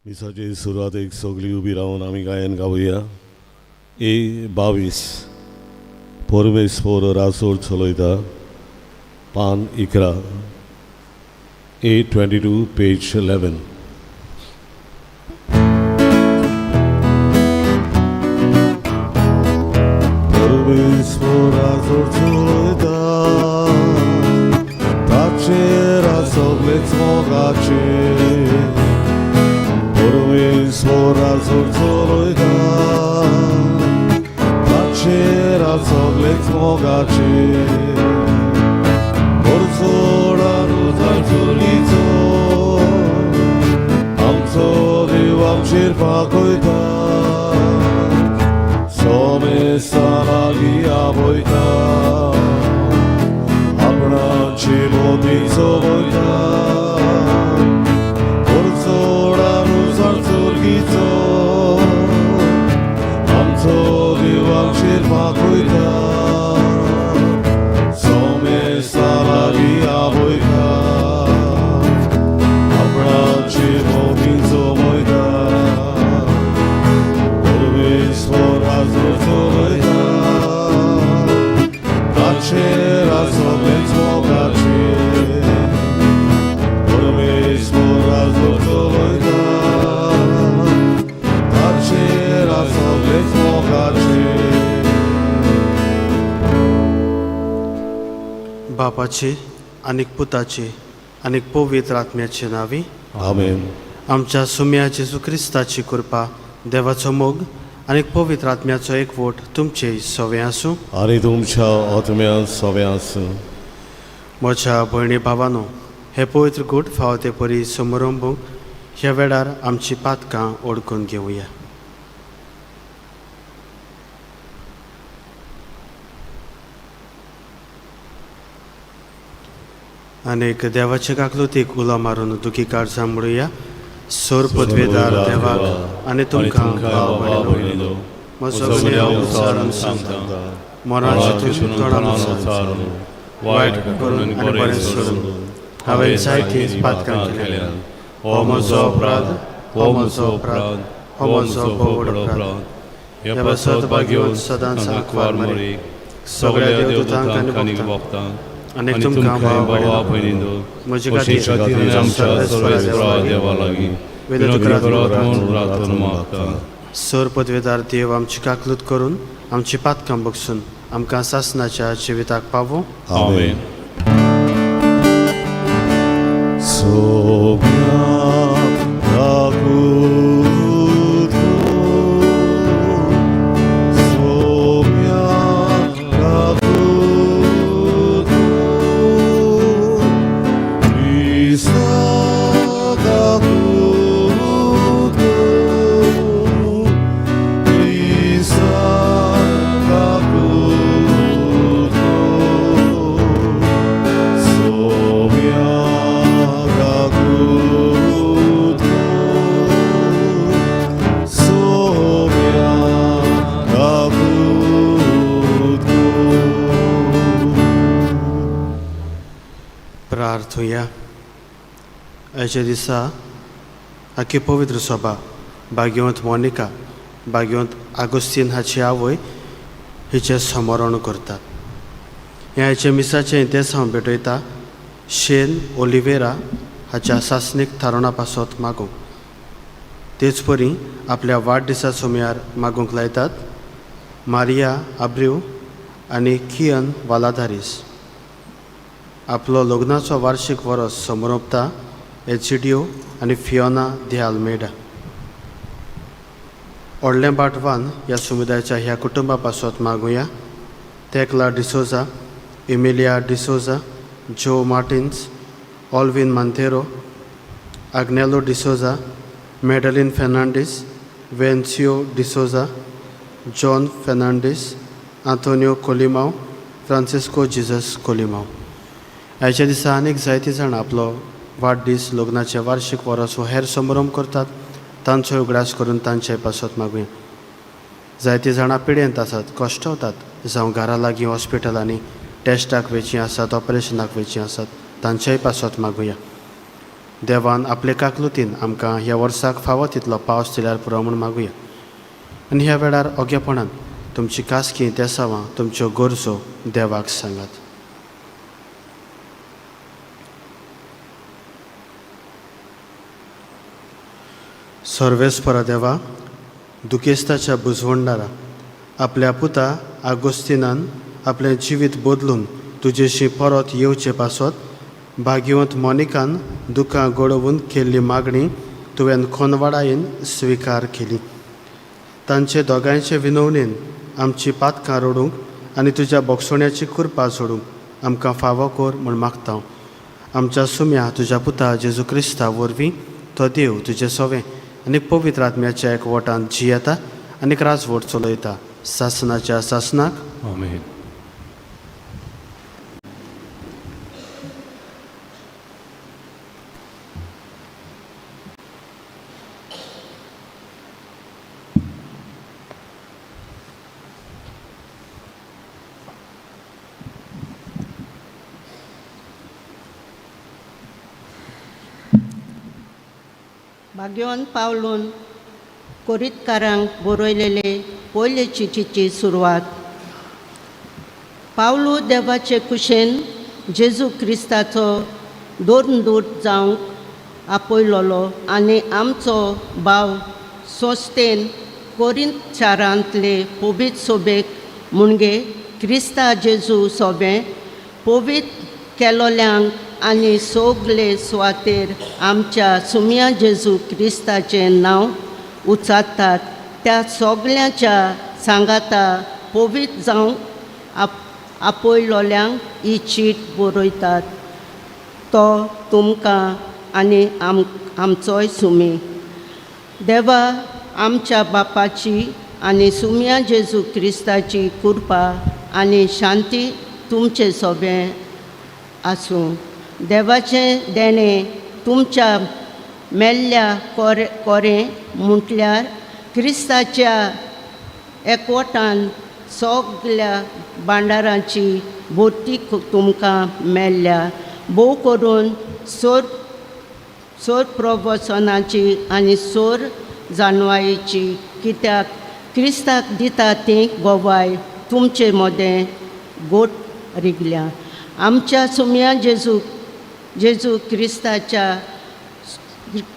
मिसाचे सुरवातेक सगळीं उबी रावन आमी गायन गावया. ए 22 परमेश्वर रासोर चलयता, पान 11, A 22 page 11. परमेश्वर रासोर चलयता, ताचेर सगळेच मोगाचे. परमेश्वर रासोर चलयता, ताचेर सगळेच मोगाचे. पोरचोडान चोलीचो आमचो देव आमचेर पाकयता, सोमेस्ता लागीं आपयता, आपणाची मोती सोबयता. पोरचोडान चोलीचो आमचो देव आमचेर पाकयता, सोमेस्ता लागीं आपयता, आपणाची मोती सोबयता. परमेश्वर राजो चलयता, ताचेर सगळेच मोगाचे. परमेश्वर राजो चलयता, ताचेर सगळेच मोगाचे. बापाचे आनीक पुताचे आनीक पवित्र आत्म्याचे नांवी. आमेन. आमच्या सुम्या जेजू क्रिस्ताची कृपा, देवाचो मोग आनीक पवित्र आत्म्याचो एकवट तुमचे सवे आसूं. आनी तुमच्या आत्म्यान सवें आसूं. म्हज्या भयणी भावानो, हे पवित्र गूट फावो ते परी समारंभूंक ह्या वेळार आमची पातकां ओडकून घेवया. आनीक देवाचे काकलुतीक उलो मारून दुखी काळजां म्हणुया. सोर पदवेदार देवाक आनी तुमकां भाव भयणीनो, म्हजो गुन्यांव उच्चारून सांगता, मोराचें तोंडान उच्चारून, वायट करून आनी बरें सोडून हांवें जायतीं पातकां केल्यांत. हो म्हजो अपराध, हो म्हजो अपराध, हो म्हजो भोव व्हड अपराध. ह्या पासत भाग्यवंत सदांच आंकवार मरी, सगळ्या देवदूतांक आनी भक्तांक आनी तुमकां भाव भयणीनो, म्हजे खातीर आमच्या सर्वेस्परा देवा लागीं विनंती करात म्हूण प्रार्थना मागता. सर पदवेदार देव आमची काकलूत करून आमची पातकां बगसून आमकां सासनाच्या जिविताक पावो. आमेन. सोम्या काकूत, सोम्या काकूत, क्रिस्ता काकूत, क्रिस्ता काकूत, सोम्या काकूत, सोम्या काकूत. प्रार्थुया. आयच्या दिसा आखी पवित्र सभा भाग्यवंत मोनिका, भाग्यवंत आगोस्तीन हाची आवय, हिचें स्मरण करतात. हें आयच्या मिसाचें इतिहास हांव भेटयता शेन ओलिवेरा हाच्या सासणीक थारोवणा पासत मागूंक, तेच परी आपल्या वाडदिसा सोमयार मागूंक लायतात मारिया आब्रीव आनी कियन वालादारीस. आपलो लग्नाचो वार्षिक वरस समरोपता एचिडियो आनी फियोना दे आल्मेडा. व्हडलें बाटवान ह्या समुदायाच्या ह्या कुटुंबा पासत मागुया. Tekla D'Souza, Emilia D'Souza, Joe Martins, Alvin Monteiro, Agnelo D'Souza, Madeline Fernandes, Vencio D'Souza, John Fernandes, Antonio Colimao, Francisco Jesus Colimao. आयच्या दिसा आनीक जायतीं जाणां आपलो वाडदीस, लग्नाचें वार्षिक वरस हो हेर समारंभ करतात. तांचो उगडास करून तांचे पासत मागुया. जायतीं जाणां पिडेंत आसात, कश्टवतात, जावं घरा लागीं हॉस्पिटलांनी टेस्टाक वेचीं आसात, ऑपरेशनाक वेचीं आसात, तांचेय पासत मागुया. देवान आपले काकलुतीन आमकां ह्या वर्साक फावो तितलो पावस दिल्यार पुरो म्हूण मागुया. आनी ह्या वेळार ओगेपणान तुमची खासगी देसावां, तुमच्यो गरजो देवाक सांगात. सर्वेस्परा देवा, दुखेस्ताच्या बुजवंडारा, आपल्या पुता आगोस्तिनान आपलें जिवीत बदलून तुजेशी परत येवचे पासत भाग्यवंत मोनिकान दुकां गळोवन केल्ली मागणी तुवें खोनवाडायेन स्विकार केली. तांचे दोगांयचे विनवणेन आमची पातकां रडूंक आनी तुज्या बोगसोण्याची कृपा सोडूंक आमकां फावो कर म्हूण मागता. आमच्या सुम्या तुज्या पुता जेजू क्रिस्ता वरवीं तो देव तुजें सोवें आनी पवित्र आत्म्याच्या एकवटान जियेता आनी राजवट चलयता सासनाच्या सासनाक. आमेन. भाग्यवंत पावलून कोरीतकारांक बरयलेले पयले चिटीची सुरवात. पावलू देवाचे कुशेन जेजू क्रिस्ताचो दोन दूत जावंक आपयलोलो आनी आमचो भाव संस्थेन कोरींत शारांतले पवित्र सोबेक म्हणजे क्रिस्ता जेजू सोबें पवित्र केलोल्यांक आनी सगले सुवातेर आमच्या सुम्या जेजू क्रिस्ताचें नांव उच्चारतात त्या सगल्यांच्या सांगाता पवित्र जावंक आपयलोल्यांक ही चीट बरयतात. तो तुमकां आनी आमचोय सुमी. देवा आमच्या बापाची आनी सुम्या जेजू क्रिस्ताची कृपा आनी शांती तुमचे सोबें आसूं. देवाचें देणें तुमच्या मेल्ल्या कोरे कोरें म्हटल्यार क्रिस्ताच्या एकवटान सगल्या भांडारांची भरती तुमकां मेल्ल्या, भोव करून सोर सोर प्रवचनाची आनी सोर जाणवायेची, कित्याक क्रिस्ताक दिता ती गोवाय तुमचे मदें गोट रिगल्या. आमच्या सुम्या जेजू जेजू क्रिस्ताच्या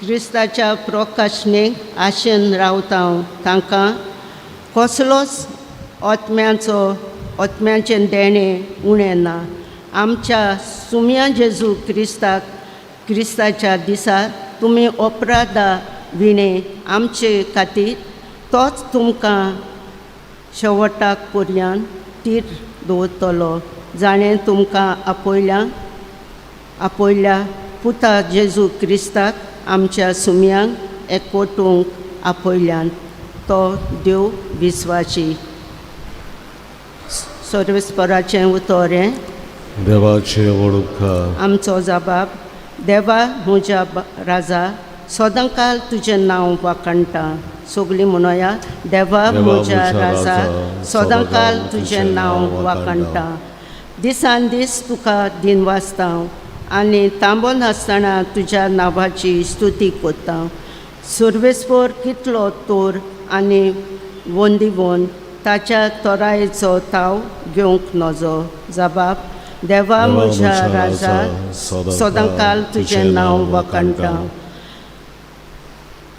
क्रिस्ताच्या प्रकाशनेक आशेन रावता. तांकां कसलोच आत्म्याचो आत्म्याचें देणें उणें ना. आमच्या सुम्या जेजू क्रिस्ताक क्रिस्ताच्या दिसा तुमी अपराधा विणें आमचे खातीर तोच तुमकां शेवटाक पर्यान तीर दवरतलो, जाणें तुमकां आपयल्या आपयल्या पुता जेजू क्रिस्ताक आमच्या सुम्यांक एकवटूंक आपयल्यान तो देव विस्वाशी. सर्वेस्पराचें उतर हें. देवाचे व्हड उपकार. आमचो जबाब. देवा म्हज्या राजा, सदांकाल तुजें नांव वाखाणटा. सगळीं म्हणोया, देवा म्हज्या राजा, सदांकाल तुजें नांव वाखाणटा. दिसान दीस तुका दिन वाचता आनी तांबो नासतना तुज्या नांवाची स्तुती करता. सुर्वेस्पर कितलो तोर आनी वंदिवन ताच्या तोरायेचो ताव घेवंक नजो. जबाब. देवा म्हज्या राजा, सदांकाल तुजें नांव वाखाणटा.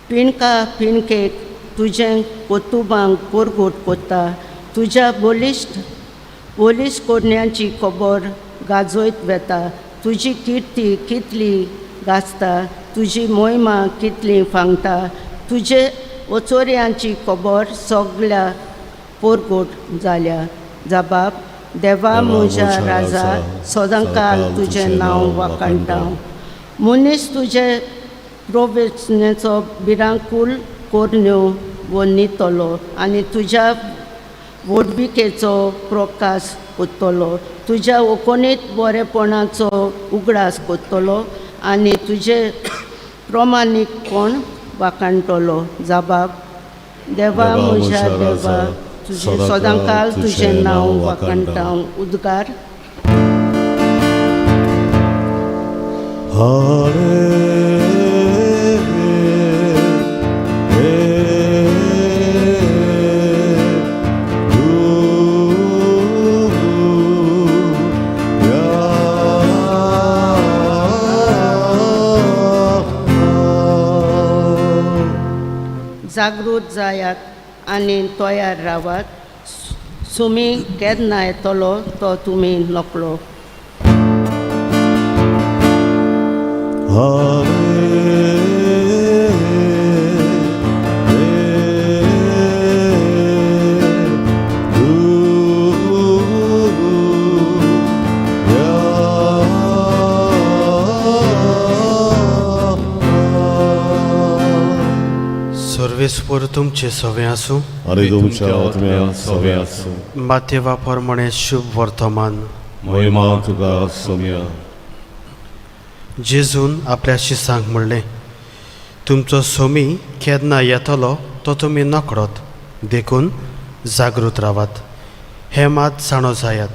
पिणका पिणकेक तुजें कोतुबांक कोरगोट कोत्ता. तुज्या बलिश्ट बलिश्ट कोरण्याची खबर गाजयत वेता. तुजी किर्ती कितली गाजता, तुजी मोहिमा कितली फांगता. तुजे ओचोऱ्यांची खबर सगल्या पोरगोट जाल्या. जबाब. देवा म्हज्या राजा, सदांकाल तुजें नांव वाखाणटा. मनीस तुजे प्रोवेचनेचो भिरांकूल कोरण्यो वनितलो आनी तुज्या व्हडविकेचो प्रकाश कोत्तलो. तुज्या ओकोनीत बरेपणाचो उगडास कोत्तलो आनी तुजें प्रमाणीकपण वाखाणटलो. जबाब. देवा म्हज्या देवा, तुजें सदांकाल तुजें नांव वाखाणटा. उद्गार. हालेलुया. जागृत जायात आनी तयार रावात. सुमी केन्ना येतलो तो तुमी नकळो. सर्वेस्पर तुमचे सवे आसूं. आनी तुमच्या आत्म्यान सवे आसूं. मातेवा प्रमाणे शुभ वर्तमान. महिमा तुका सोम्या. जेजून आपल्या शिसांक म्हणलें, तुमचो सोमी केन्ना येतलो तो तुमी नकळत, देखून जागृत रावात. हें मात जाणो जायात,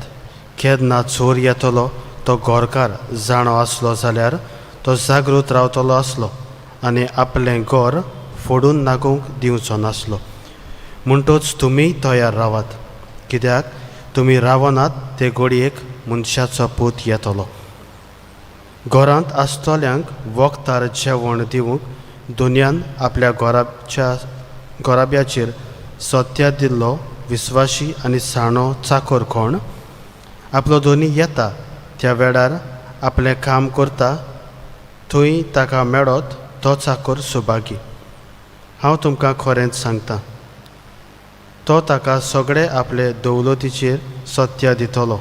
केन्ना चोर येतलो तो गोरकार जाणो आसलो जाल्यार तो जागृत रावतलो आसलो आनी आपलें गोर फोडून नागोवंक दिवचो नासलो. म्हणटोच तुमी तयार रावात, कित्याक तुमी रावनात ते घडयेक मनशाचो पूत येतलो. घरांत आसतल्यांक वखदार जेवण दिवंक दुनियान आपल्या गोराब्याचेर सत्या दिल्लो विस्वाशी आनी साणो चाकर कोण आपलो दोनी येता त्या वेळार आपलें काम करता थंय ताका मेळत तो चाकर सुभागी. हांव तुमकां खरेंच सांगता, तो ताका सगळे आपले दौलतीचेर सत्या दितलो.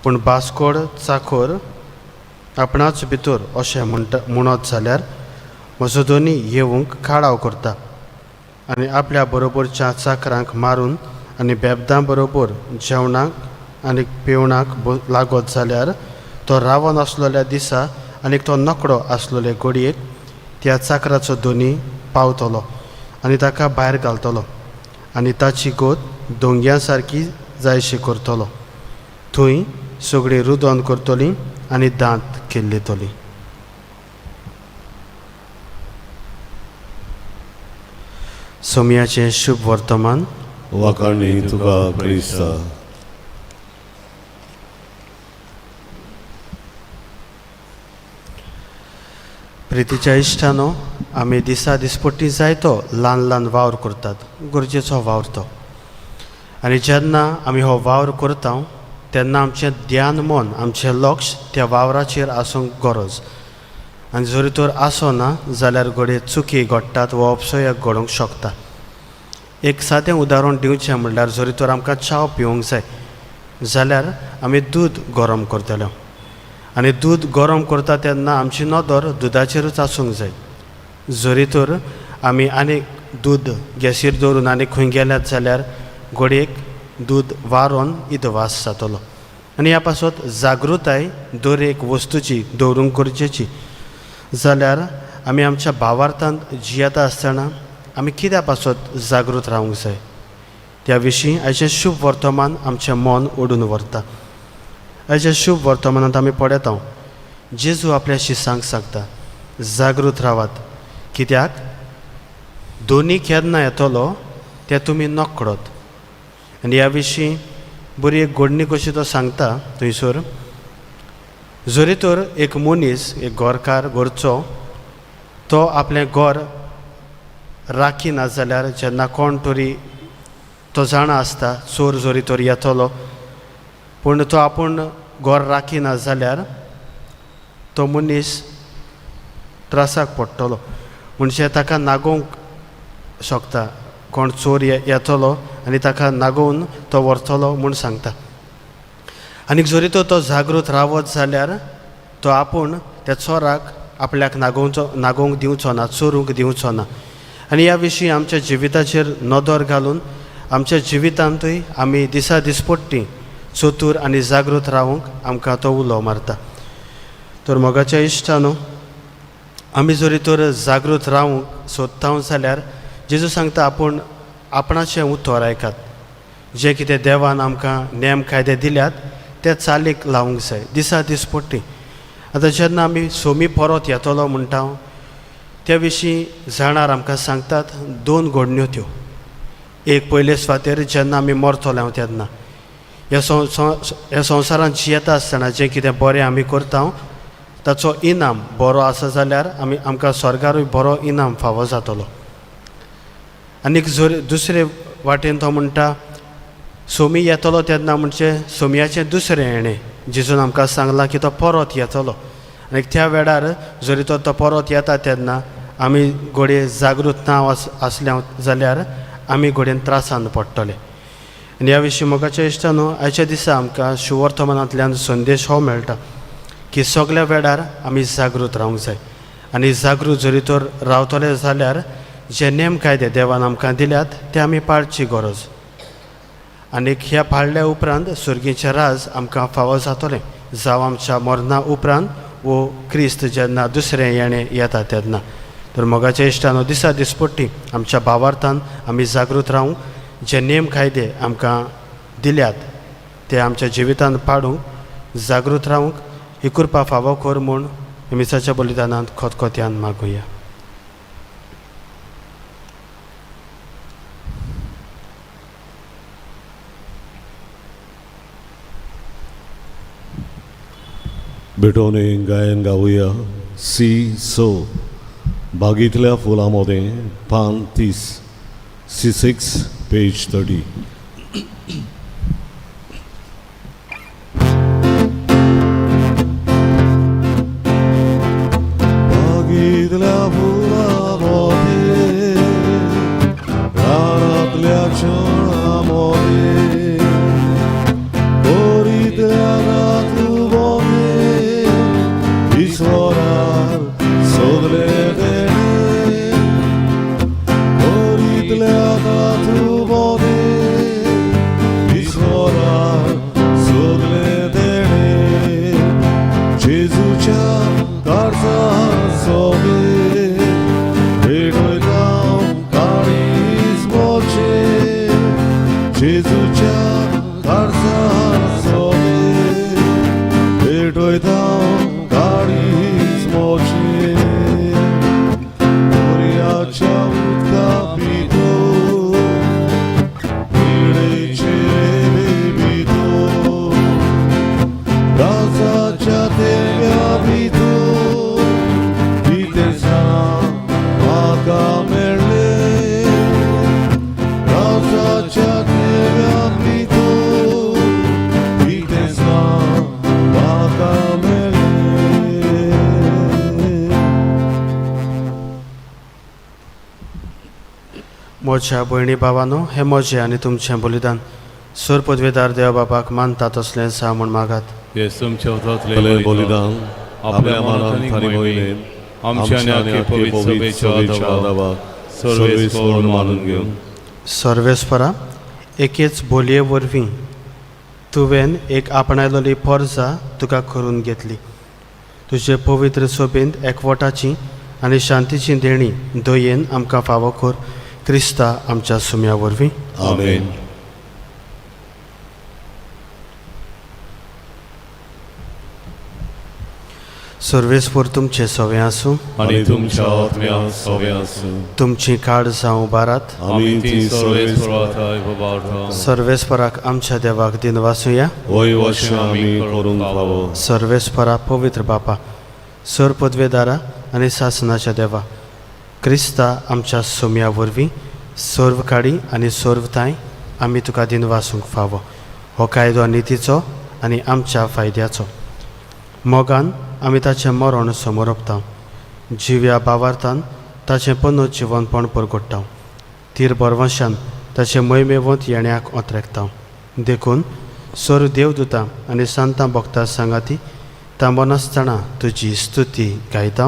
पूण बास्कोड चाकर आपणाच भितर अशें म्हणटा म्हणत जाल्यार म्हजो दोनी येवंक काळाव करता आनी आपल्या बरोबरच्या चाकरांक मारून आनी बेबदां बरोबर जेवणाक आनी पिवणाक लागत जाल्यार तो रावन आसलेल्या दिसा आनी तो नकडो आसलेले घडयेक त्या चाकराचो दोनी पावतलो आनी ताका भायर घालतलो आनी ताची गोत दोंग्या सारकी जायशी करतलो. थंय सगळीं रुदन करतलीं आनी दांत किल्लयतलीं. सोमयाचें शुभ वर्तमान. वाखाणी तुका क्रिस्ता. प्रितीच्या इश्टानो, आमी दिसा दिसपट्टी जायतो ल्हान ल्हान वावर करतात, गरजेचो वावर तो. आनी जेन्ना आमी हो वावर करता तेन्ना आमचें ध्यान मन आमचें लक्ष त्या वावराचेर आसूंक गरज. आनी जरी तर आसना जाल्यार घडये चुकी घडटात वा अपसयक घडोवंक शकता. एक सादें उदाहरण दिवचें म्हणल्यार जरी तर आमकां च्याव पिवंक जाय जाल्यार आमी दूद गरम करतले आनी दूद गरम करता तेन्ना आमची नदर दुदाचेरूच आसूंक जाय. जरी तर आमी आनीक दूद गॅसीर दवरून आनी खंय गेल्यात जाल्यार घडयेक दूद वारोन इदवास जातलो. आनी ह्या पासत जागृताय दर एक वस्तूची दवरूंक गरजेची. जाल्यार आमी आमच्या भावार्थांत जियेता आसतना आमी कित्या पासत जागृत रावंक जाय त्या विशीं आयचें शुभ वर्तमान आमचें मन ओडून व्हरता. आयच्या शुभ वर्तमानांत आमी पळयता जेजू आपल्या शिसांक सांगता जागृत रावात, कित्याक दोनी केन्ना येतलो तें तुमी नकळत. आनी ह्या विशीं बरी एक घडणी कशी तो सांगता थंयसर. जरी तर एक मनीस एक घरकार घरचो तो आपलें घर राखी ना जाल्यार जेन्ना कोण तरी तो जाणा आसता चोर जरी तर येतलो पूण तो आपूण घर राखी ना जाल्यार तो मनीस त्रासाक पडटलो. म्हणजे ताका नागोवंक शकता, कोण चोर येतलो आनी ताका नागोवन तो व्हरतलो म्हूण सांगता. आनी जरी तो तो जागृत रावत जाल्यार तो आपूण त्या चोराक आपल्याक नागोवंक दिवचो ना, चोरूंक दिवचो ना. आनी ह्या विशीं आमच्या जिविताचेर नदर घालून आमच्या जिवितांतूय आमी दिसा दिसपट्टी चतूर आनी जागृत रावंक आमकां तो उलो मारता. तर मोगाच्या इश्टानो, आमी जरी तर जागृत रावंक सोदता जाल्यार जेजू सांगता आपूण आपणाचें उतर आयकात, जें कितें देवान आमकां नेम कायदे दिल्यात ते चालीक लावंक जाय दिसा दिसपट्टी. आतां जेन्ना आमी सोमी परत येतलो म्हणटा त्या विशीं जाणार आमकां सांगतात दोन घडण्यो त्यो. एक पयले सुवातेर जेन्ना आमी मरतले हांव तेन्ना ह्या संवसारांत जियेता आसतना जें कितें बरें आमी करता ताचो इनाम बरो आसा जाल्यार आमी आमकां स्वर्गारूय बरो इनाम फावो जातलो. आनीक जर दुसरे वाटेन तो म्हणटा सोमी येतलो तेन्ना म्हणजे सोमयाचें दुसरें येणें जेजून आमकां सांगलां की तो परत येतलो आनी त्या वेळार जरी तो तो परत येता तेन्ना आमी घडये जागृत ना आसल्या जाल्यार आमी घडयेन त्रासान पडटले. आनी ह्या विशीं मोगाच्या इश्टानो आयच्या दिसा आमकां शुवर्तमानांतल्यान संदेश हो मेळटा की सगल्या वेळार आमी जागृत रावंक जाय आनी जागृत जरी तर रावतले जाल्यार जे नेम कायदे देवान आमकां दिल्यात ते आमी पाळची गरज आनीक ह्या पाळल्या उपरांत सुर्गीचें राज आमकां फावो जातलें जावं आमच्या मरणा उपरांत वो क्रिस्त जेन्ना दुसरें येणें येता तेन्ना. तर मोगाच्या इश्टानो दिसा दिसपट्टी आमच्या भावार्थान आमी जागृत रावूंक जे नेम कायदे आमकां दिल्यात ते आमच्या जिवितांत पाडूंक जागृत रावंक ही कृपा फावो कर म्हूण मिसाच्या बलिदानांत खोतखोत्यान मागुया. भेटोवणे गायन गावया सी सो बागेंतल्या फुलां मदें पान 30 C6 page 30. बागेंतल्या फुलां मदें रानांतल्या छणां मदें कोरींतल्या नातू मदें ईश्वरान सगलें देणें कोरींतल्या नातू मदें ईश्वरान सगलें देणें जेजूच्या काळजा सोबे भेटयता काळीज मोचे जेजूच्या काळजा सोबे भेटयता काळीज मोचे दर्याच्या उदका भितर पिडेचे भितर राजाच्या तेव्या भितर कितें म्हाका मेळ्ळें राजाच्या तेव्या भितर कितें म्हाका मेळ्ळें. म्हज्या भयणी भावानो हें म्हजें आनी तुमचें बलिदान सर पदवेदार देव बाबाक मानता तसलें सा म्हूण मागात. हे तुमच्या आपलें बलिदान आपल्या मनान आनी मोहिमेन आमच्या आमच्या आनी आनी पवित्र पवित्र सभेच्या आदावाक सर्वेस्पर मानून घेवन सर्वेस्परा एकेच बोलये वरवीं तुवें एक आपणायलोली पोरजा तुका करून घेतली. तुजे पवित्र सोबेंत एकवटाची आनी शांतीची देणी दयेन आमकां फावो कर क्रिस्ता आमच्या सुम्या वरवीं. आमेन. सर्वेस्पर तुमचें सवें आसूं आनी तुमच्या आत्म्या सवें आसूं. तुमची काळजां उबारात. आमी ती सर्वेस्परा सर्वेस्पराक आमच्या देवाक दिनवासुया. वय वश आमी करूंक फावो. सर्वेस्परा पवित्र बापा सर पदवेदारा आनी सासनाच्या देवा क्रिस्ता आमच्या सोम्या वरवीं सर्व काडी आनी सर्वताय आमी तुका दिनवासूंक फावो. हो कायदो नितीचो आनी आमच्या फायद्याचो. मोगान आमी ताचें मरण समोरपता जिव्या बावार्थान ताचें पन्नो जिवनपण परगोडटा तीर बरवंशान ताचें मोहिमेवंत येण्याक ओतरेकता. देखून सर देवदूतां आनी सांतां भक्तां सांगाती तांबो नासतना तुजी स्तुती गायता.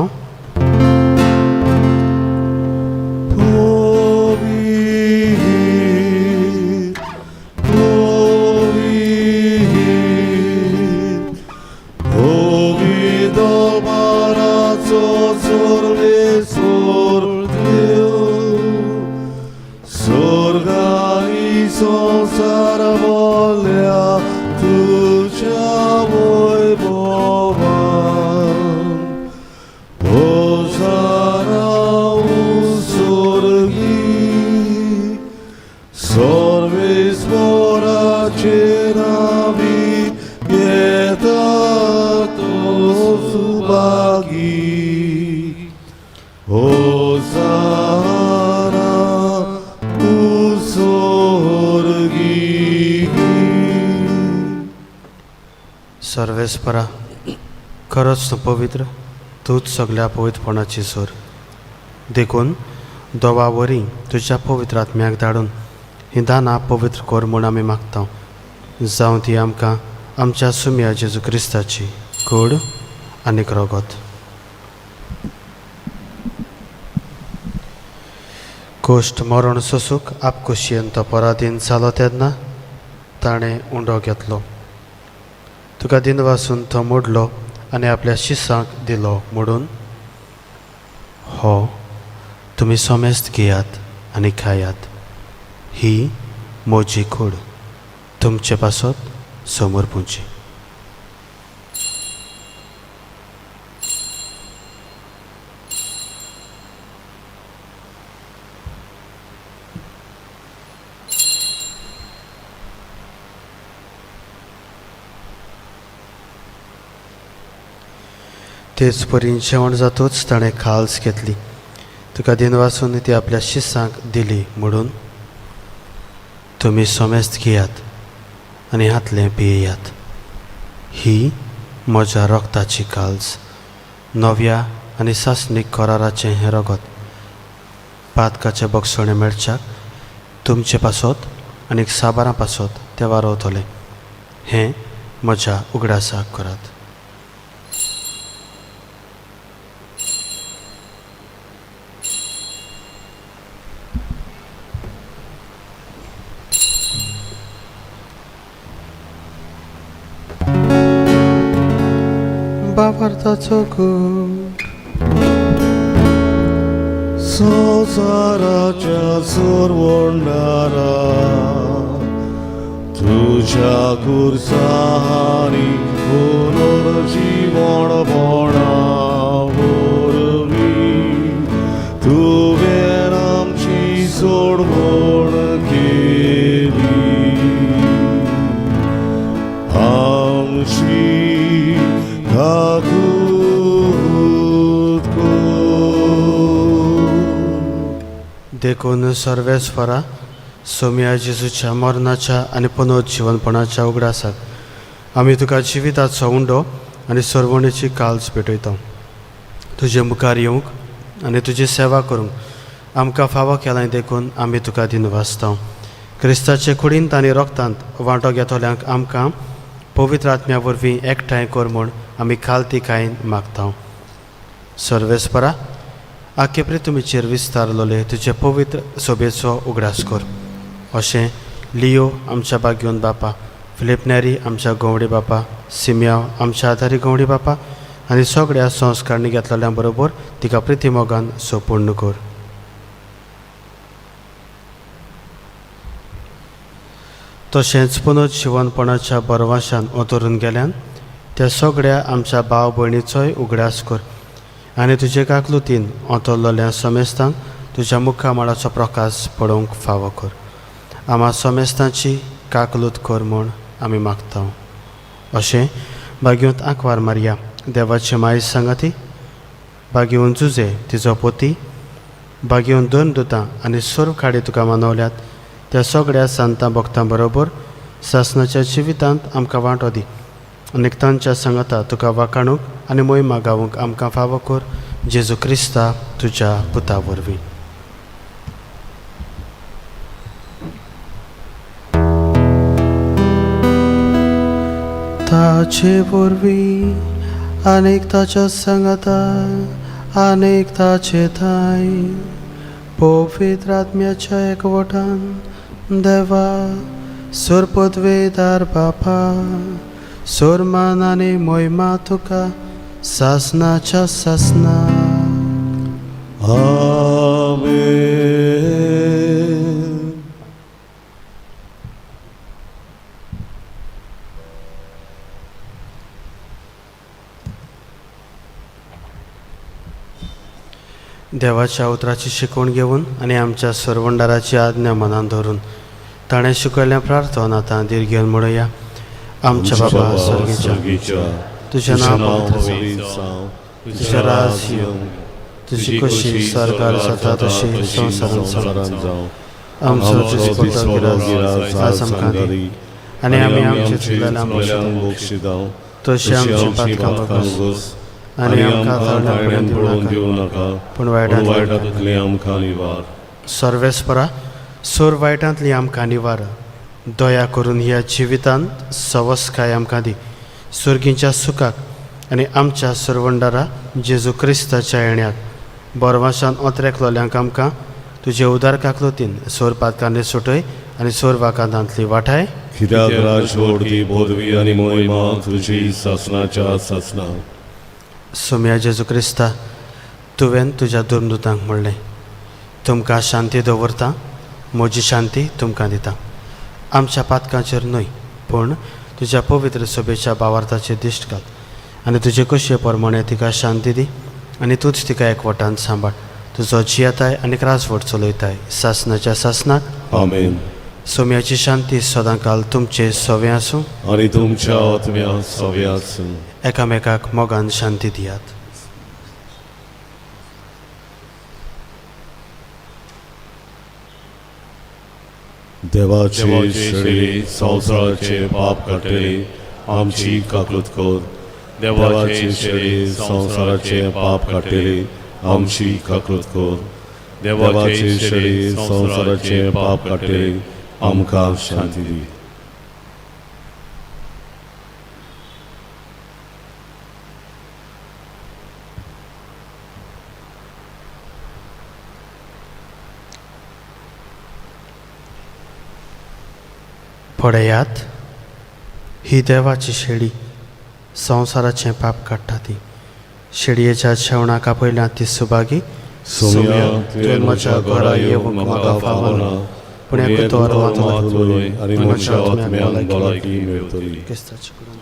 संसार बोल्या तुझ्या वैभवान होसाना स्वर्गी सर्वेस्पराचे नावी घेता तो सुभागी होसाना सर्वेस्परा, खरोच तूं पवित्र, तूंच सगल्या पवित्रपणाची सोर. देखून दोवा वरी तुज्या पवित्र आत्म्याक धाडून हीं दानां पवित्र कर म्हूण आमी मागता. जावं ती आमकां आमच्या सुम्या जेजू क्रिस्ताची कूड आनीक रगत. कोश्ट मरण सोसूक आपखुशयेन तो पराधीन जालो तेन्ना ताणें उंडो घेतलो, तुका दिनवासून तो मोडलो आनी आपल्या शिसांक दिलो म्हणून, हो तुमी समेस्त घेयात आनी खायात, ही म्हजी कूड तुमचे पासत समर्पूची. तेच परी जेवण जातूच ताणें खाल्स घेतली, तुका दिनवासून ती आपल्या शिसांक दिली म्हणून, तुमी समेस्त घेयात आनी हातलें पियेयात, ही म्हज्या रक्ताची काल्स, नव्या आनी सासणीक कराराचें हें रगत, पातकाचें बक्षणें मेळच्याक तुमचे पासत आनी साबारां पासत तें वारवतलें. हें म्हज्या उगडासाक करात. बाबार्थाचो गूट संवसाराच्या सोरवणारा तुझ्या कुर्सानी पुनर्जीवनपणा वरवीं तुवें आमची सोडवण केली. आमची काकूत कर. देखून सर्वेस्परा, सोम्या जेजूच्या मरणाच्या आनी पुनर्जीवनपणाच्या उगडासाक आमी तुका जिविताचो उंडो आनी सर्वणेची काल्स पेटयता. तुजे मुखार येवंक आनी तुजी सेवा करूंक आमकां फावो केलां देखून आमी तुका दिनवासता. क्रिस्ताचे कुडींत आनी रोगतांत वांटो घेतल्यांक आमकां पवित्र आत्म्या वरवीं एकठांय कर म्हूण आमी खालतिकायेन मागता. सर्वेस्परा, आखे प्रितुमीचेर विस्तारलोले तुजे पवित्र सोबेचो उगडास कर. अशें लियो आमच्या बागयोन बापा, फिलीप नेरी आमच्या गंवडी बापा, सिमयाव आमच्या आधारी गंवडी बापा आनी सगळ्या संस्कारणी घेतलेल्या बरोबर तिका प्रितीमोगान सोपूर्ण कर. तशेंच पुनर्जीवनपणाच्या बरवाशान ओतरून गेल्यान त्या सगळ्या आमच्या भाव भयणीचोय उगडास कर आनी तुजे काकलुतीन ओतरलेल्या समेस्तांक तुज्या मुखामळाचो प्रकाश पळोवंक फावो कर. आमा समेस्तांची काकलूत कर म्हूण आमी मागता. अशें बागयोंत आंकवार मारया देवाचे माय सांगाती, बागयोन जुजे तिजो पोती, बागयोन दोन दुतां आनी सर्व खाडी तुका मानवल्यात त्या सगळ्या सांतां भक्तां बरोबर सासणाच्या जिवितांत आमकां वांटो दी आनी तांच्या सांगाता तुका वाखाणूंक आनी मोहिमा गावूंक आमकां फावो कर. जेजू क्रिस्ता तुज्या पुता वरवीं. ताचे वरवीं आनीक ताच्या सांगाता आनीक ताचे थांय पवित्र आत्म्याच्या एकवटान देवा सोरपदवेदार बापा, सोरमान आनी मोहिमा तुका सासनाच्या सासना. आमेन. देवाच्या उतराची शिकवण घेवन आनी आमच्या सरवंडाराची आज्ञा मनान धरून ताणें शिकयल्ल्या प्रार्थना आतां धीर घेवन म्हणुया. आमच्या बाबा सर्गीच्या, तुजें नांव पवित्र जावं, तुजें राज येवं, तुजी खोशी सरकार जाता तशी संवसारांत जावं. आमचो दिसपट्टो गिरास आज आमकां दी आनी आमी आमचे चुकलेल्यांक बक्षिता तशी आमची पातकां भोगस आनी आमकां ताळण्यान पडोवन दिवं नाका, पूण वायटांतली आमकां निवार. सर्वेस्परा, सोर वायटांतली आमकां निवार. दया करून ह्या जिवितांत सवस्काय आमकां दी, सुर्गींच्या सुखाक आनी आमच्या सरवंडारा जेजू क्रिस्ताच्या येण्याक. बोरवाशान ओतरेकलोल्यांक आमकां तुजे उदार काकलोतीन सोर पातकांनी सुटय आनी सोर वाकांतांतली वाठाय. कित्याक राजवटी पदवी आनी मोहिमा तुजी सासनाच्या सासना. सोम्या जेजू क्रिस्ता, तुवें तुज्या दुर्मदुतांक म्हणलें, तुमकां शांती दवरता, म्हजी शांती तुमकां दिता. आमच्या पातकांचेर न्हय, पूण तुज्या पवित्र सभेच्या भावार्थाचेर दिश्ट घाल आनी तुजे कशे प्रमाणे तिका शांती दी आनी तूंच तिका एकवटान सांबाळ. तुजो जियेताय आनी राजवट चलयताय सासनाच्या सासनाक. आमेन. सोम्याची शांती सदांकाल तुमचे सवे आसूं आनी तुमच्या आत्म्या सवे आसूं. एकामेकाक मोगान शांती दियात. देवाची शेळी संवसाराचे पाप काडटली आमची काकूत कर. देवाची शेळी संवसाराचे पाप काडटली आमची काकूत कर. देवाची शेळी संवसाराचे पाप काडटली आमकां शांती दी. पळयात, ही देवाची शेळी संवसाराचें पाप काडटा ती. शेळयेच्या जेवणाक आपयल्या ती सुभागी. सोम्या, तुवें म्हज्या घरा येवंक म्हाका फावना, पूण एक उतर मात उलय आनी म्हज्या आत्म्याक भलायकी मेळटली. क्रिस्ताच्या कुडीन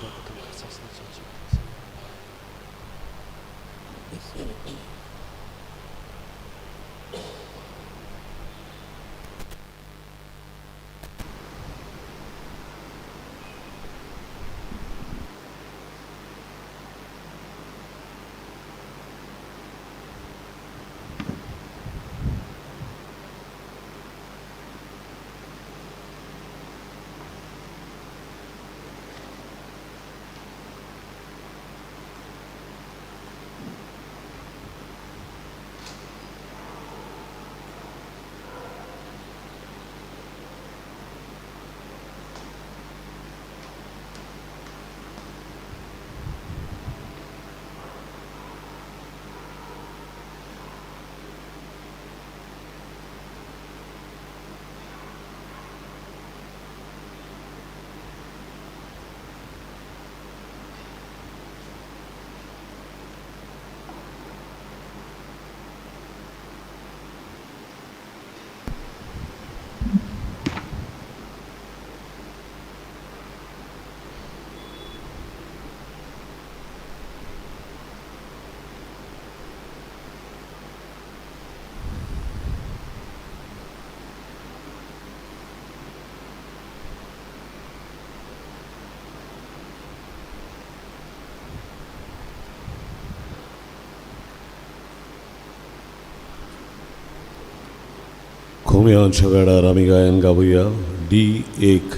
खोम्यांच्या वेळार आमी गायन गावया डी 1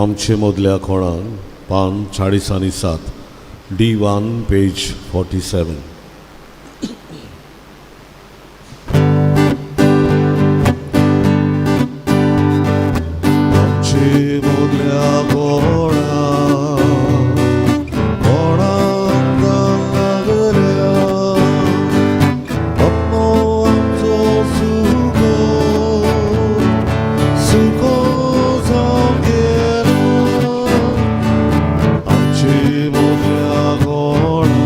आमचे मदल्या कोणान पान 40 आनी 7 डी 1 पेज 47. आमचे मदल्या कोणान कोणाक लागल्या आत्मो आमचो सुको सुको जावन गेलो. आमचे मदल्या कोणाक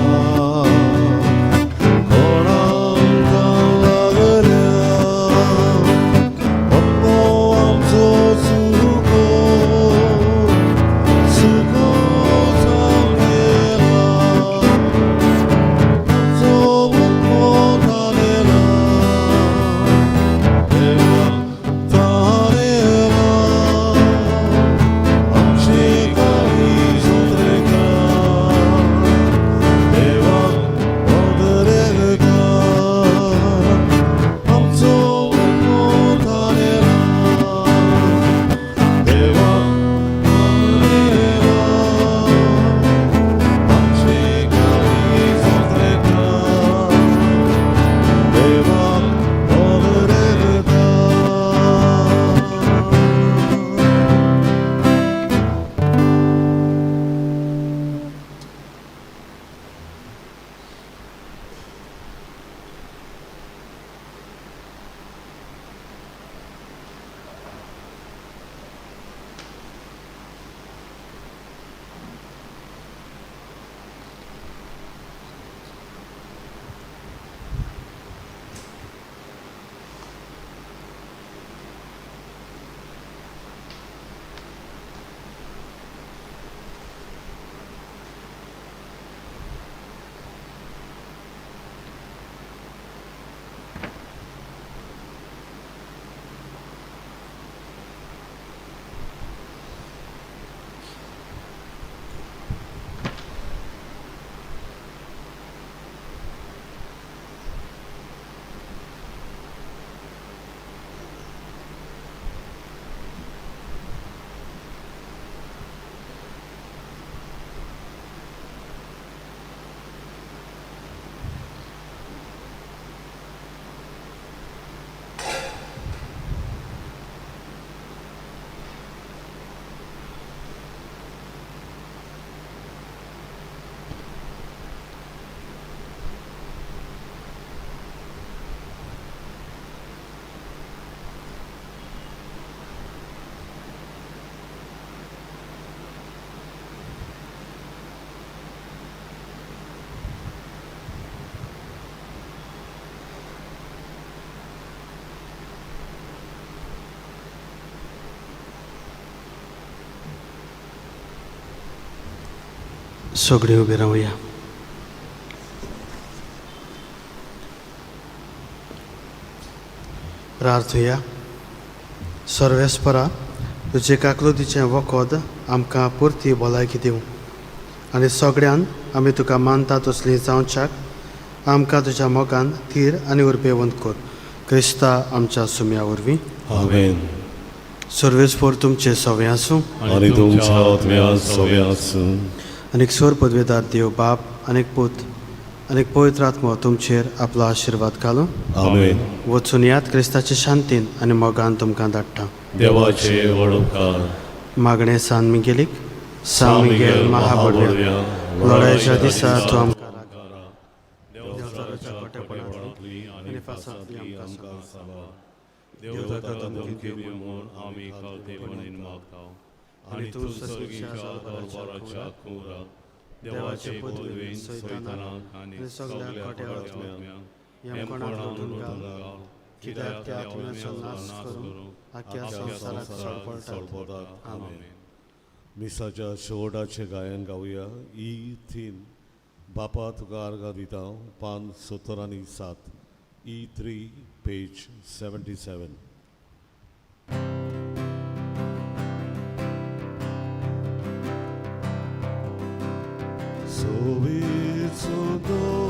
सगळीं उबी रावया. प्रार्थुया. सर्वेस्परा, तुजे काकलुतीचें वखद आमकां पुरती भलायकी दिवं आनी सगळ्यान आमी तुका मानता तसली जावच्याक आमकां तुज्या मोगान थीर आनी उर्बेवंत कर, क्रिस्ता आमच्या सुम्या वरवीं. आमेन. सर्वेस्पोर तुमचे सवे आसूं. आनी तुमच्या आत्म्यात सवे आसूं. आनीक सोर पदवेदार देव बाप आनीक पूत आनीक पवित्र आत्मो तुमचेर आपलो आशिर्वाद घालूं. आमेन. वचून यात, क्रिस्ताचे शांतीन आनी मोगान तुमकां धाडटा. देवाचे व्हड उपकार. मागणें सान मिगेलीक. सान मिगेल महाबळव्या, लढायच्या दिसा तूं आमकां राख. देवचाराच्या खोटेपणांतली आनी फासांतली आमकां सांबाळ. देव ताका धमकी दिवं म्हूण आमी खालतेपणीन मागता आनी तूं सर्गीच्या दरबाराच्या कुंवराक देवाचे पदवेन सैतानाक आनी सगल्या खोट्या आत्म्यांक यमकोणाक लोटून घाल, घाल, कित्याक त्या आत्म्याचो नाश करून आख्या संवसाराक सळपळटात. आमेन. मिसाच्या शेवटाचें गायन गावया. ई 3, बापा तुका आर्गां दिता, पान 77, E 3, page 77. सोबीत सुंदर.